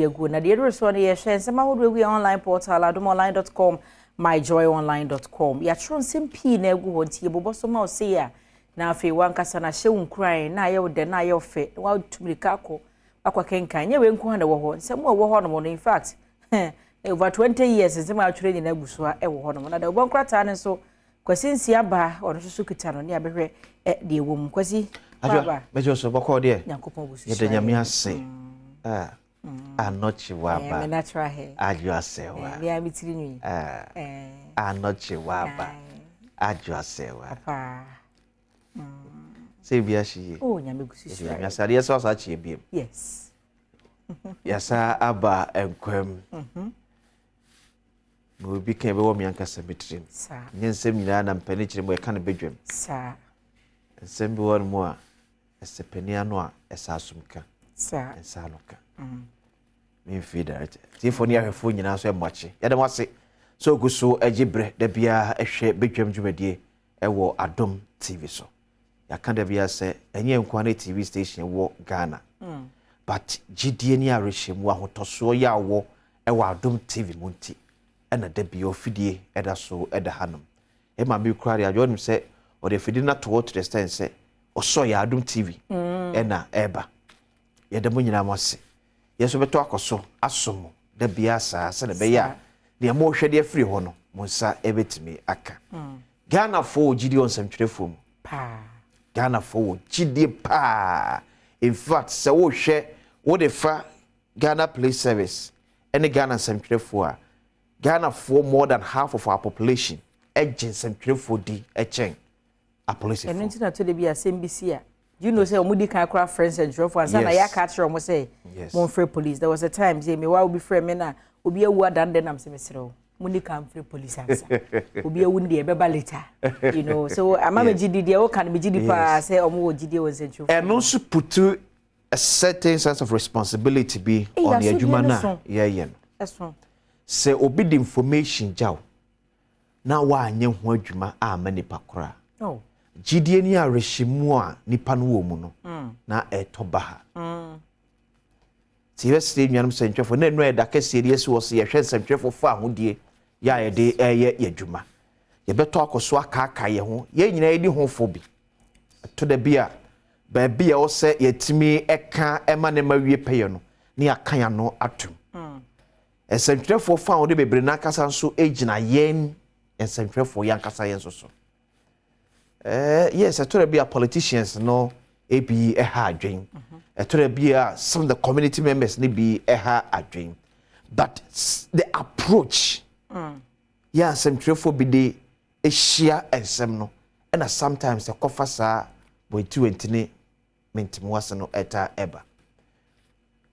Agu na deɛ ɛduru soɔ no, yɛhwɛ nsɛm ahodoɔ agu yɛn online portal adomonline.com, myjoyonline.com. Yɛatwerɛ nsɛm pii na agu hɔ, nti yɛbobɔ so ma wo sei a, na afei wankasa na ahyɛ wo nkuran na ayɛ wo dɛ na ayɛ wo fɛ na watu mirika akɔ kenkan. Nyɛ wei nko ha na ɛwɔ hɔ, nsɛm a ɛwɔ hɔ nom no, in fact, over 20 years nsɛm a atwerɛ nyinaa gu so a ɛwɔ hɔ nom. Na deɛ wɔbɔ nkrataa no nso, Kwasi Nsia ba, ɔno nso so kita no ne abɛhwɛ deɛ ɛwɔ mu. Kwasi, Adwa, mɛgye so bɔkɔ deɛ. Nyankopɔn gu so. Yɛda Nyame ase. Ah. Anɔkye waba. Me natural hair. Adwo asɛwa. Me a me tiri nwi. Anɔkye waba. Adwo asɛwa. Papa. Sɛ ebi ahye yie. Oh, Nyame gu so hyira. Nyame ase adeɛ sɛ ɔsa akye ebiem. Yɛsa aba nkwam. Na obi kan bɛwɔ me ankasa me tirim. Nyɛ nsɛm nyinaa na mpani kyerɛ mu ɛka no badwam. Nsɛm bi wɔ no mu a ɛsɛ panin ano a ɛsɛ asom ka. Nsa ano ka. Memfii director. Tiefoɔ ne ahwɛfoɔ nyinaa nso ɛmmɔ akye. Yɛda mo ase sɛ ogu so agye berɛ da biara ɛhwɛ badwam dwumadie ɛwɔ Adom TV so. Yɛaka da biara sɛ ɛnyɛ nkoa ne TV station wɔ Ghana. But gyidie ne awerɛhyɛmu ahotɔsoɔ yɛ awɔ ɛwɔ Adom TV mu nti ɛna da biara ofidie ɛda so ɛda hanom. Ɛma mi koraa deɛ, adwo ɔnim sɛ ɔde afidie no ato hɔ to the extent sɛ ɔsɔ yɛ Adom TV ɛna ɛreba. Yɛda mo nyinaa mo ase. Yɛn nso bɛtɔ akɔ so asom mo da biara saa sɛdeɛ ɛbɛyɛ a deɛ mohwɛ de afiri hɔ no, mo nsa ɛbɛtumi aka. Ghanafoɔ wɔ gyidie wɔ nsɛmtwerɛfoɔ mu. Ghanafoɔ wɔ gyidie paa. In fact, sɛ wohwɛ wode fa Ghana Police Service ɛne Ghana nsɛmtwerɛfoɔ a, Ghanafoɔ, more than half of our population ɛgye nsɛmtwerɛfoɔ di ɛkyɛn apolisifoɔ. Ɛno nti na to de bi asɛm bi si a, do you know sɛ ɔmo di kan koraa frɛ nsɛntwerɛfoɔ ansa na yɛaka akyerɛ ɔmo sɛ momfrɛ police? There was a time sɛ mewa obi frɛ me na obi awu adan dɛ nam sɛ mesrɛ wo, mo ni kan frɛ police ansa. Obi awu no deɛ, ɛbɛba later. So ama me gye di deɛ woka no, megye di paa sɛ ɔmo wɔ gyidie wɔ nsɛntwerɛfoɔ. Ɛno nso put a certain sense of responsibility bi on the adwuma no a yɛyɛ no. Ɛso. Sɛ obi de information gya wo na woanyɛ ho adwuma ama nipa koraa, gyidie ne awerɛhyɛmu a nipa no wɔ mu no na ɛtɔ ba ha. Nti yɛbɛsrɛ nnuanom nsɛntwerɛfoɔ na ɛnu a yɛda kɛseɛ de asi wɔ sɛ yɛhwɛ nsɛntwerɛfoɔ fa ahodie yɛ a yɛde ɛyɛ yɛ adwuma. Yɛbɛtɔ akɔ so akaakae yɛn ho, yɛn nyinaa yɛdi ho fo bi. Ɛtɔ da bi a baabi a ɛwɔ sɛ yɛtumi ɛka ɛma ne ma wie pɛyɛ no ne yɛaka yɛn ano atom. Nsɛntwerɛfoɔ fa ahode bebree n'ankasa nso gyina yɛn nsɛntwerɛfoɔ yɛn ankasa yɛn nso so. Yes, ɛtɔ da bi a politicians no ebi ɛha adwen. Ɛtɔ da bi a some of the community members ne bi ɛha adwen. But the approach yɛ nsɛntwerɛfoɔ bi de ahyia nsɛm no ɛna sometimes ɛkɔfa saa wɔntiwɛnti ne mentimuase no ɛta ɛba.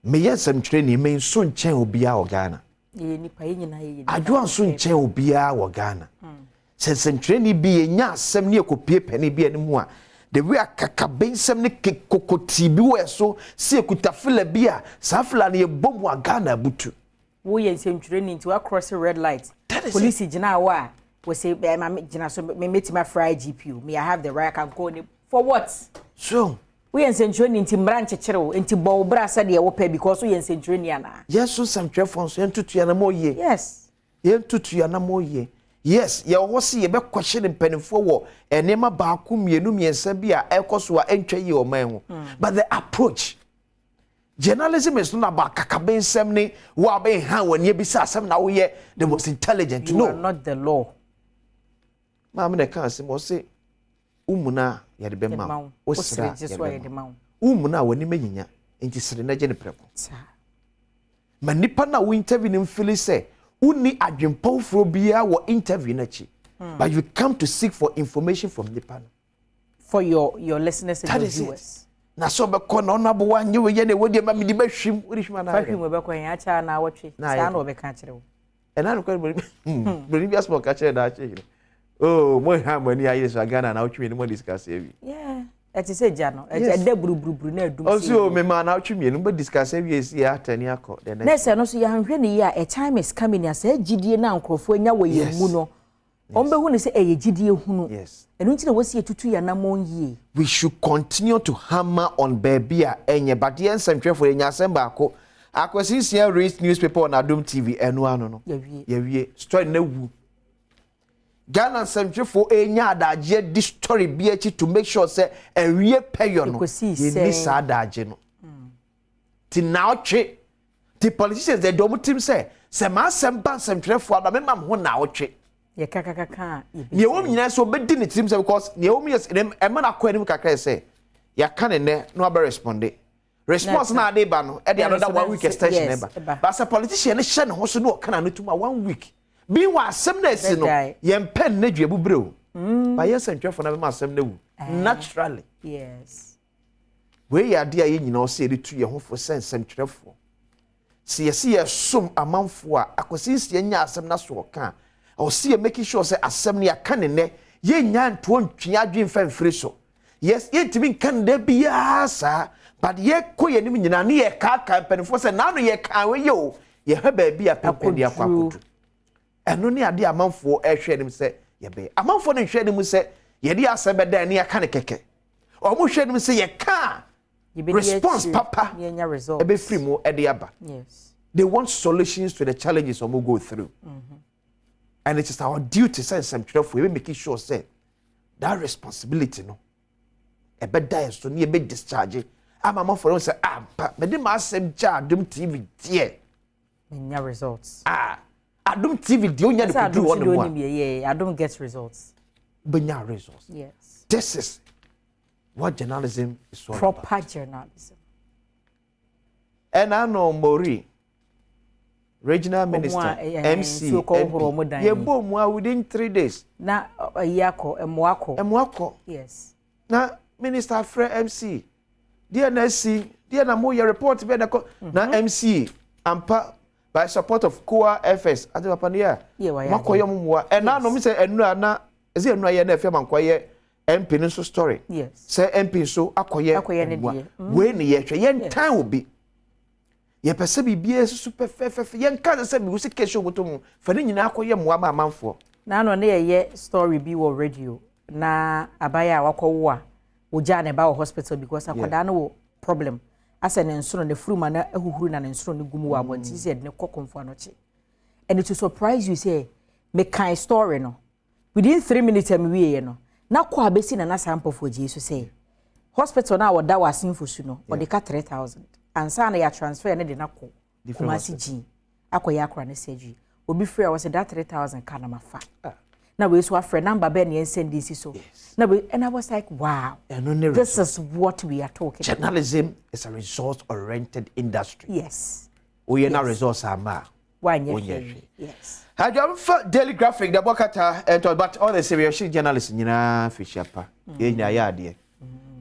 Meyɛ nsɛmtwerɛni, me nso nkyɛn obiara wɔ Ghana. Yɛyɛ nipa, yɛn nyinaa yɛyɛ nipa. Adwoa nso nkyɛn obiara wɔ Ghana. Sɛ nsɛmtwerɛni bi yɛnya asɛm ne yɛkɔpie panin bi anim a, the way akakabensɛm ne kokotii bi wɔ ɛso sɛ yɛkuta fila bi a, saa fila no yɛbɔ mu a, Ghana abutu. Woyɛ nsɛntwerɛni nti woacross red light, That is police gyina hɔ a, wɔsɛ bɛrima me gyina so, me mɛtumi afra IGP o, me I have the right, I can call ne for what? So woyɛ nsɛntwerɛni nti mmara nkyekyere wo nti bɔ wo bra sɛdeɛ wopɛ because woyɛ nsɛntwerɛni anaa? Yɛn nso nsɛmtwerɛfoɔ nso, yɛntutu yɛn anamɔ yie. Yɛntutu yɛn anamɔ yie. Yes, yɛwɔ hɔ sɛ yɛbɛkɔhyɛ ne mpanimfoɔ wɔ nneɛma baako, mmienu, mmiɛnsa bi a ɛkɔ so a ɛntwa yie ɔman ho, but the approach, journalism is not about kakabensɛm ne wo a wobɛnha w'ani abisa asɛm na woyɛ the most intelligent. You no are not the law. Maame na ɛka asɛm, ɔse womuna a yɛde bɛma wo, wosere a gye so a yɛde ma wo. Womuna a w'anim anyinya nti sere na gye ne prɛko ma nipa na wo interview no mfili sɛ wonni adwempɔfoɔ biara wɔ interview no akyi, but you come to seek for information from nipa no for your listeners and That your is it. viewers. Na sɛ ɔbɛkɔ na ɔno aboa nyɛ wei yɛ na ɛwɔ deɛ ma mede bɛhwim, wode hwim anaa? Fa hwim, ɛbɛkɔ yɛn akyɛ na awɔtwe Na ayɛ saa na dɛ. ɔbɛka akyerɛ wo. Ɛna nokware buroni bi asɛm a ɔka kyerɛ daakye hene, oh, mo ha mo ani ayɛ so a Ghana na wotwe mmienu mo discuss awie. Yeah, ɛte sɛ gya no ɛdɛ buruburuburu na ɛdum. Ɔsi o mema na wotwe mmienu mo discuss awie si atani akɔ the next. Na sɛ no so yɛanhwɛ ne yie a, a time is coming a saa gyidie no a nkurɔfoɔ anya wɔ yɛn mu no, wɔn bɛhu ne sɛ ɛyɛ gyidie hunu. Ɛno nti na wɔsi etutu yɛn anammɔn yie. We should continue to hammer on baabi a ɛnyɛ, but yɛn nsɛmtwerɛfoɔ yɛnya asɛm baako. Akwasi Nsia reads newspaper on Adom TV, ɛno ano no. Yɛwie. Yɛwie. Story na wu. Ghana nsɛmtwerɛfoɔ enya adagyeɛ di story bi akyi to make sure sɛ ɛwie pɛyɔ no. Ɛkɔsii Yɛnni sɛn? saa adagye no. Ti naawɔtwe ti politicians de ɔmo tim sɛ maa asɛm ba nsɛmtwerɛfoɔ ano mema mo ho naawɔtwe. Yɛkakakaka a yɛbɛsi. Nea ɛwɔ mu nyinaa sɛ ɔbɛdi ne tirim sɛ, because nea ɛwɔ mu yɛ sɛ ɛma no akɔ anim kakra yɛ sɛ yɛaka ne nnɛ na wabɛ respond. Response na ade ba no, ɛde another one week extension ɛba. Ɛba. But sɛ politician no hyɛ ne ho so na ɔka n'ano tum a, one week bi wɔ asɛm na esi no, Bɛdae. yɛmpɛ nnɛ dua bubere o. Ba yɛ nsɛntwerɛfoɔ na bɛma asɛm no awu naturally. Wei yɛ adeɛ a yɛn nyinaa ɔsɛ yɛde tu yɛn ho fo sɛ nsɛmtwerɛfoɔ. Sɛ yɛsi yɛsom amanfoɔ a, Akwasi Nsia nya asɛm na so ɔka a, ɔsi yɛ making sure sɛ asɛm no yɛaka ne nnɛ, yɛnya ntoɔ ntwe adwe mfa mfiri so. Yes, yɛntumi nka ne da biara saa, but yɛkɔ yɛn anim nyinaa ne yɛkaakaa mpanimfoɔ sɛ naano yɛkaa wei yɛ o, yɛhwɛ baabi a pɛmpɛn de akɔ Akɔduru. akɔdu. Ɛno ne adeɛ a amanfoɔ ɛhwɛ anim sɛ yɛbɛyɛ. Amanfoɔ no nhwɛ anim sɛ yɛde asɛm bɛdan ne yɛaka ne kɛkɛ. Ɔmo hwɛ anim sɛ yɛka a, Yɛbɛdi response akyire papa na yɛnya result. ɛbɛfiri mu ɛde aba. They want solutions to the challenges ɔmo go through, and it is our duty sɛ nsɛmtwerɛfoɔ yɛbɛ making sure sɛ that responsibility no ɛbɛda yɛn so ne yɛbɛ discharge ama amanfoɔ no sɛ ampa, mɛde maa asɛm gya Adom TV deɛ, Menya results. Ah, Adom TV deɛ, onya de Sɛ koduru Adom hɔ so nom deɛ a onim yɛ, Adom gets results. Bɛnya results. This is what journalism is all about. Proper journalism. Ɛna ano Mori regional minister, MC, nsuo kɔ hohoro ɔmo MP dan. Yɛbɔ mu a, within 3 days Na ɛyi akɔ, ɛmoa akɔ. Ɛmo akɔ. Na minister afrɛ MC deɛ, na asi deɛ, na moyɛ report bɛɛ na kɔ na MC ampa, by support of COA FS ade papa no yɛ a Yɛ wayɛ moakɔyɛ adeɛ. mo mmoa. Ɛna nom sɛ ɛnura na ɛsɛ ɛnura yɛ na ɛfɛ ma nkɔyɛ MP no nso story sɛ MP nso akɔyɛ Akɔyɛ ne mmoa. deɛ. Wei ne yɛhwɛ, yɛntan obi, yɛpɛ sɛ biribiara susu pɛfɛɛfɛ. Yɛnka sɛ biwu sɛ kɛhyɛ oboto mu fa ne nyinaa akɔyɛ mmoa ma amanfoɔ. N'ano ne yɛyɛ story bi wɔ radio na abaayewa a wakɔwo a ogyaa ne ba wɔ hospital because akwadaa no wɔ problem, asɛ ne nsono ne furuma na ahuhuru na ne nsono no gu mu wɔ abɔnten sɛ yɛde ne kɔ Kɔmfo Anɔkye. And it will surprise you sɛ mekan story no, within 3 minutes a mewieɛ no, na kɔ a bɛsi Nana saa mpɔfoɔ gye so sɛ hospital no a wɔda wɔ Asenfo su no, wɔde ka 3,000 ansa na yɛ transfer ne de na kɔ Different Kumasi hospital. gyin akɔyɛ akora ne surgery. Obi frɛ a, wɔsɛ that 3,000 ka na mafa na wei so afrɛ number bɛɛ ne yɛn send si so na wei, and I was like, "Wow." Ɛno ne This is what we are talking about. Journalism is a result oriented industry. Woyɛ na results ama a, wanyɛ wonyɛ hwee. Hwee. Adwamfa Daily Graphic da bɔkata ɛntɔ, but all the same yɛhyɛ journalist nyinaa fihyia pa. Yɛn nyinaa yɛ adeɛ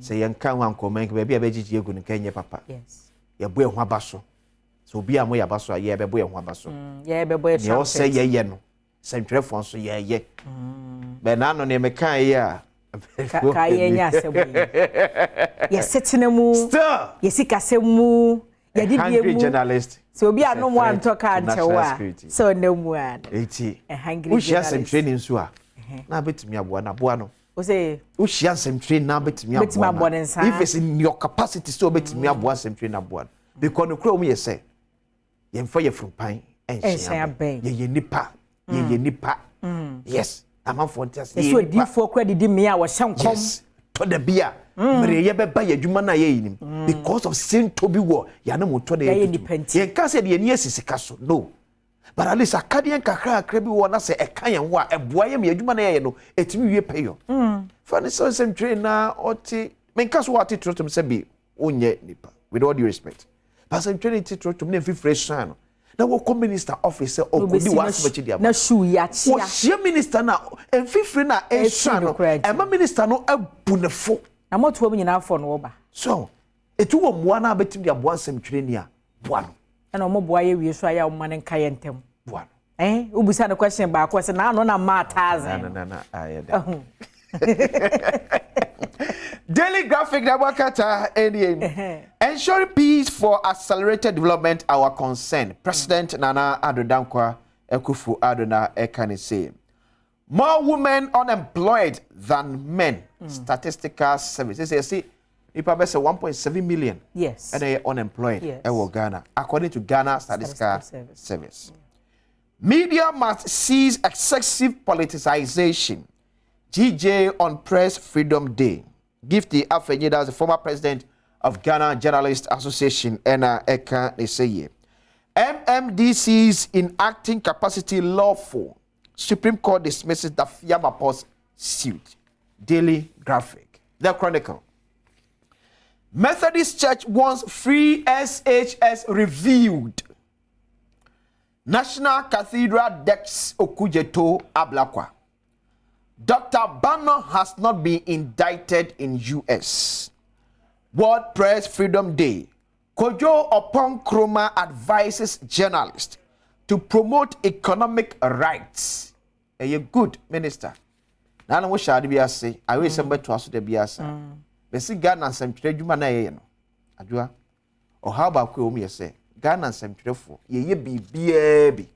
sɛ yɛnka ho ankɔmɔ nka baabi a bɛgyegye egu no nka nyɛ papa. Yɛbɔ yɛn ho aba so sɛ obi a moyɛ aba so a, yɛbɛbɔ yɛn ho aba so. Yɛbɛbɔ yɛ Nea ɔsɛ trumpet. yɛyɛ no, sɛntwerɛfoɔ nso yɛyɛ bɛn n'ano nea meka yi a Ka yɛnyɛ asɛm yi, yɛsetena mu, still yɛsikasɛm mu, yɛdedie hungry mu journalist. Sɛ obi anom antɔ kaa nkyɛw a, sɛ ɔnam mu a no. Eti A hungry wohyia journalist. nsɛmtwerɛni nso a, na abɛtumi aboa no, aboa no. Wo sɛ Wohyia nsɛmtwerɛni na abɛtumi Bɛtumi aboa abɔ ne nsa. If it's in your capacity sɛ wobɛtumi aboa nsɛmtwerɛni no, aboa no, because no kura mu yɛ sɛ yɛmfa yɛ furumpan ɛnhyɛn ɛnhyɛn abɛn. abɛn. Yɛyɛ nipa, yɛyɛ nipa. Yes, amanfoɔ nte ase. Ɛsɛ Yɛyɛ nipa. odiifoɔ kora didi mmea a wɔhyɛ nkɔm. Yes, tɔ da bi a mmerɛ yɛbɛba yɛ adwuma no a yɛyɛ nim because of sento bi wɔ yɛane mo tɔ na Yɛayɛ yɛtutu nipa nti. Yɛnka sɛ deɛ yɛni asi sika so no, but at least akadeɛ nkakrakra bi wɔ na sɛ ɛka yɛn ho a, ɛboa yɛ ma yɛ adwuma no yɛyɛ no ɛtumi wie pɛyɔ. Fa ne sɛ nsɛmtwerɛ na ɔte, menka so wɔate torɔtom sɛ bi wonyɛ nipa, with all due respect, but sɛmtwerɛ te torɔtom ne mfifire suan no na wɔkɔ minister office sɛ ɔkɔdi w'asɛm akyi de ama na shoe yi akyea. Wɔhyia minister no a, mfifire no a ɛsua no no koraa nti. Ɛma minister no abu ne fo. Na motoa mu nyinaa fɔ no wɔba. So ɛtu wɔ mmoa no a bɛtumi de aboa nsɛmtwerɛni a, boa no. Ɛna ɔmo boa yɛ wie so a, yɛ a ɔmo ma ne nka yɛ ntɛm. Boa no. Wobisa no question baako sɛ naano na maa Na thousand. Na na ayɛ dɛ. Daily Graphic na wakata ɛnie: "Ensuring peace for accelerated development our concern." President Nana Addo Dankwa Akufo Addo na ɛka ne say more women unemployed than men. Statistical Service sɛ yɛsi Nipa bɛ sɛ 1.7 million. Yes. Ɛna yɛ unemployed Yes. ɛwɔ Ghana according to Ghana Statistical Statistical Service. Service. Media must cease excessive politicization. GJ on Press Freedom Day. Gifty Afenyi, that's the former president of Ghana Journalists Association, ɛna ɛka ne sɛ yie. MMDCs in acting capacity lawful. Supreme Court dismisses the Dafeamakpor's suit. Daily Graphic. The Chronicle. Methodist Church wants free SHS reviewed. National Cathedral decks Okudzeto Ablakwa. Dr. Banner has not been indicted in US. World Press Freedom Day. Kojo Oppong Nkrumah advises journalists to promote economic rights. A good minister. Na wo hyɛ ade bi ase, awe sɛ mbɛtoa so da bi ase. Bɛsi Ghana nsɛmtwerɛ adwuma na ɛyɛ no. Adwoa. Ɔhaw baako a ɛwɔ mu yɛ sɛ Ghana nsɛmtwerɛfoɔ yɛyɛ biribiara bi.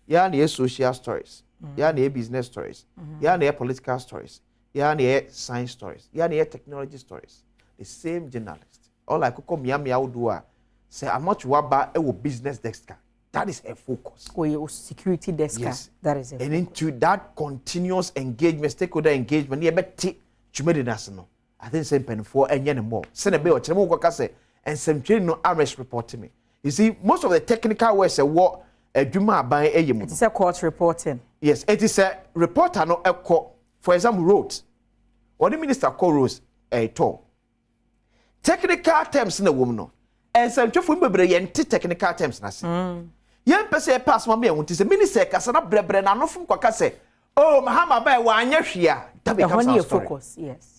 Yɛa na yɛ social stories, yɛa na yɛ business stories, yɛa na yɛ political stories, yɛa na yɛ science stories, yɛa na yɛ technology stories. The same journalist. All like kɔkɔ mmeammea ahodoɔ a sɛ amɔtwe ba ɛwɔ business desk a, that is her focus. Or security desk. Yes. That is it. And into that continuous engagement, stakeholder engagement, yɛbɛte dwumadi no ase no, I think sɛ mpanimfoɔ ɛnyɛ ne mmɔ sɛnɛ ɛbɛyɛ ɔkyerɛ mu kɔka sɛ nsɛmtwerɛ no arrest report me. You see, most of the technical words ɛwɔ adwuma aban ɛyɛ mu no. It's a court reporting. Yes, it is a reporter no ɛkɔ, for example, roads. Wɔde minister kɔ roads ɛɛtɔ. Technical terms na ɛwɔ mu no, nsɛmtwerɛfoɔ bebree yɛnte technical terms n'ase. Yɛn mpɛ sɛ yɛpɛ asoma mi ɛho ti sɛ minister kasa na brɛbrɛ n'ano fom kɔka sɛ, oh, Mahama bɛyɛ wanyɛ hwee a, that becomes Ɛhɔ our ne yɛ story. focus. Yes.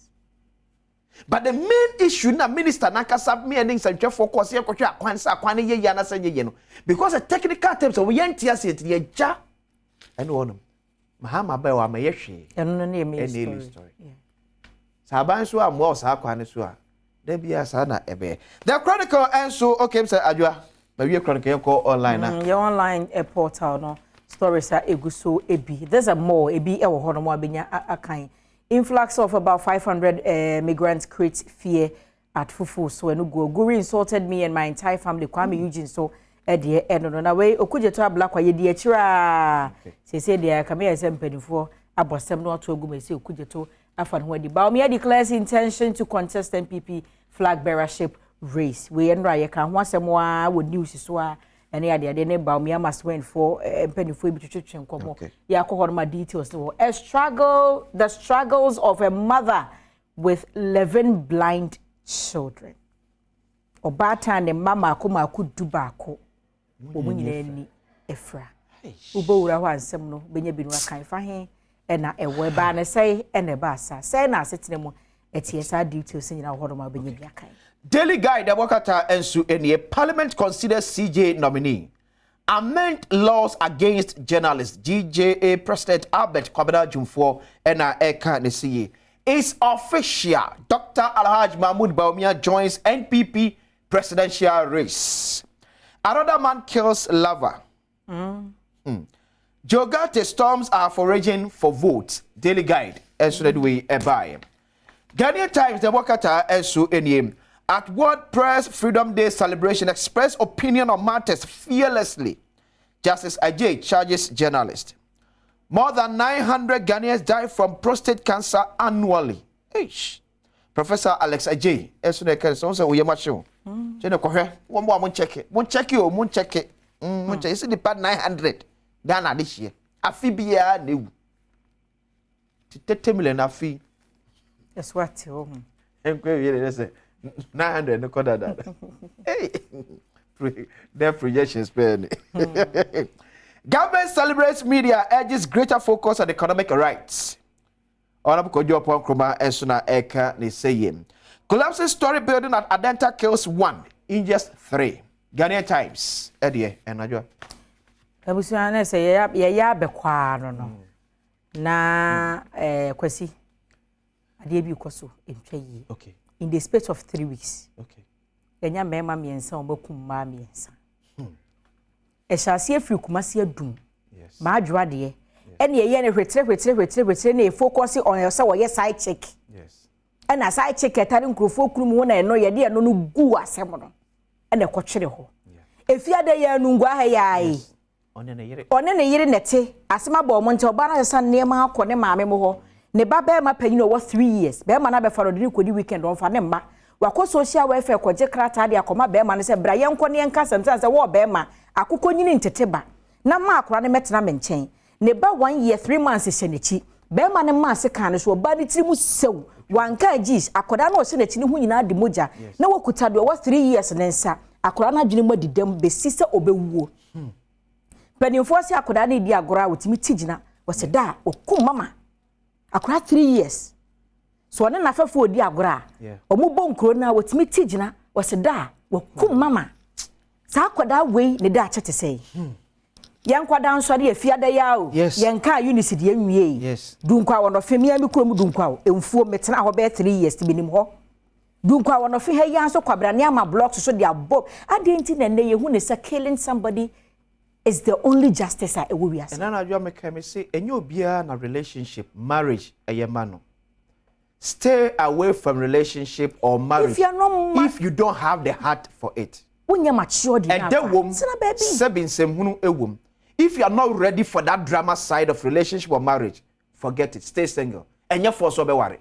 But the main issue na minister nankasa me ne nsɛntwerɛfoɔ kɔ sɛ yɛkɔhwɛ akwan sɛ akwan no yɛ yie anasɛ nyɛ yie no, because the technical terms a wɔyɛ nte aseɛ nti yɛgya ɛne hɔnom Mahama bɛyɛ wɔ ama yɛ hwee. Ɛno no ne yɛ main Ɛne story. Story. Sɛ aban so amoa wɔ saa kwan no so a, da biara saa na ɛbɛyɛ. The Chronicle ɛnso, okay, sɛ Adwoa mawie Chronicle, yɛnkɔ online na. Yɛ online portal no stories a egu so ebi. There's a more ebi ɛwɔ hɔ nom a benya akan. Influx of about 500 migrants creates fear at Fufulso ɛno gu. Guri insulted me and my entire family. Kwame Eugene so ɛdeɛ ɛno no na wei Okudzeto Ablakwa yɛ di akyire a sese deɛ kame yɛ sɛ mpanimfoɔ abɔ asɛm no ato agu mu esi Okudzeto afa ne ho adi. Bawumia declares intention to contest NPP flag bearership race. Wei ɛno a yɛka ho asɛm a wɔ news so a ɛne adeade ne Bawumia must win for mpanimfoɔ bi twetwe nkɔmmɔ. Yɛakɔ hɔ no ma details no wɔ a struggle, the struggles of a mother with 11 blind children. Ɔbaatan ne mma mmaako mmaako 11, wɔn nyinaa ani afira. Wobɛwura hɔ a nsɛm no bɛnya bi no akan fa he ɛna ɛwɔ ɛbaa ne sɛe ɛna ɛbaa saa sɛe na asetena mu ɛteɛ saa details nyinaa wɔ hɔ nom a wobɛnya bi akan. Daily Guide ɛbɔkata nso nie: Parliament considers CJ nominee. Amend laws against journalists. GJA President Albert Kwabena Dwumfour ɛna ɛka ne si yie. It's official. Dr. Alhaji Mahmoud Bawumia joins NPP presidential race. Another man kills lover. Joe Ghartey storms are foraging for votes. Daily Guide. Ɛnso na de wei ɛbaeɛ. Ghanaian Times the Wakata ɛnso nie. At World Press Freedom Day celebration, express opinion on matters fearlessly. Justice Ajay charges journalist. More than 900 Ghanaians die from prostate cancer annually. Eish. Professor Alex Ajay, ɛso na ɛka sɛ sɛ oyɛ makye o. Kyɛ ne kɔhwɛ, wɔn mo a mo nkyɛke, mo nkyɛke o, mo nkyɛke. Mo nkyɛke, esi nipa 900 Ghana de hyia. Afi biara na ewu. Ti 30 million afi. Ɛso ate hɔ ho. Nkɔ ewie de sɛ 900 no kɔ dada. Hey, their projections pɛɛ ni. Government celebrates media, urges greater focus on economic rights. Honorable Kojo Oppong Nkrumah ɛnso na ɛka ne sɛ yie. Collapsing story building at Adenta kills one, injures three. Ghanaian Times ɛdeɛ ɛnadwo. Abusua na sɛ yɛyɛ abɛkwaa no na Kwasi adeɛ bi kɔ so ntwa yie. In the space of 3 weeks, yɛnya mmarima mmiɛnsa a wɔbɛkum mmaa mmiɛnsa. Ɛhyɛ aseɛ firi Kumasi Adum. Maadwo adeɛ ɛna yɛyɛ no hwetire hwetire hwetire hwetire na efocus on sɛ wɔyɛ side chick. Ɛna side chick ɛtare nkurɔfoɔ kunu mu ho na ɛno yɛde ɛno no gu asɛm no ɛna ɛkɔtwere hɔ. Efiada yɛ anungua ha yɛ. Ɔne ne yere. Ɔne ne yere nɛte asɛm abɔ ɔmo nti ɔbaa no asesa nneɛma akɔ ne maame mo hɔ. Ne ba bɛrima panyin a ɔwɔ 3 years, bɛrima no abɛfa no, ɔde ne kɔdi weekend, ɔmfa ne mma. Wakɔ social welfare kɔgye krataa de akɔma bɛrima no sɛ bra yɛnkɔ ne yɛnka asɛm sɛ wɔɔ bɛrima akokɔ nyini ntete ba na ma akora no mɛtena me nkyɛn. Ne ba 1 year 3 months hyɛ n'akyi. Bɛrima no maa se kan no so, ɔbaa ne tiri mu sɛw wanka agyiis. Akwadaa no a ɔhyɛ n'akyi ne ho nyinaa de mogya na wakuta deɛ ɔwɔ 3 years ne nsa. Akwadaa no adwene mu adidam bɛsi sɛ ɔbɛwuo. Mpanimfoɔ sɛ akwadaa no di agorɔ a wɔtumi ti gyina, wɔsɛ da a wɔkum mama akwadaa 3 years so ɔne n'afɛfoɔ di agorɔ a wɔn bɔ nkuro no a wɔtumi ti gyina, wɔsɛ da a wɔkum mama. Saa akwadaa wei ne da akyɛ te sɛ yɛn nkwadaa nso ade yɛ fiada yi o. Yɛn kaa Eunice deɛ nwie yi. Dunkwa wɔnɔfe mmea mi kurom Dunkwa o mfuo mɛtena hɔ bɛyɛ 3 years ti bi nim hɔ. Dunkwa wɔnɔfe ha yi nso kwabrane ama blocks so de abɔ adeɛ nti na nnɛ yɛhu ne sɛ killing somebody is the only justice a ɛwɔ wiase. Ɛna na adwa meka me se ɛnyɛ obiara na relationship, marriage ɛyɛ ma no. Stay away from relationship or marriage if you are not if you don't have the heart for it. Wonyɛ mature di. Ɛdɛ wom. Tena baabi. Sɛbi, nsɛmhunu ɛwom. If you are not ready for that drama side of relationship or marriage, forget it, stay single. Ɛnyɛ force ɔbɛware.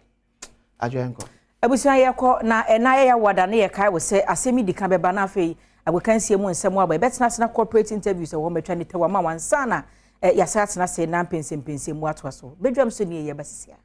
Adwa, yɛnkɔ. Abusua, yɛkɔ na ɛna yɛyɛ wada ne yɛkae wɔ sɛ asɛm yi di ka bɛba na afei agokansie mu nsɛm aba. Yɛbɛtena ase na corporate interviews ɛwɔ hɔ matwa ne tɛw ama wansa na yɛasa atena ase na mpɛnsɛmpɛnsɛm mu atoa so. Bɛdwam so nie, yɛba sisia.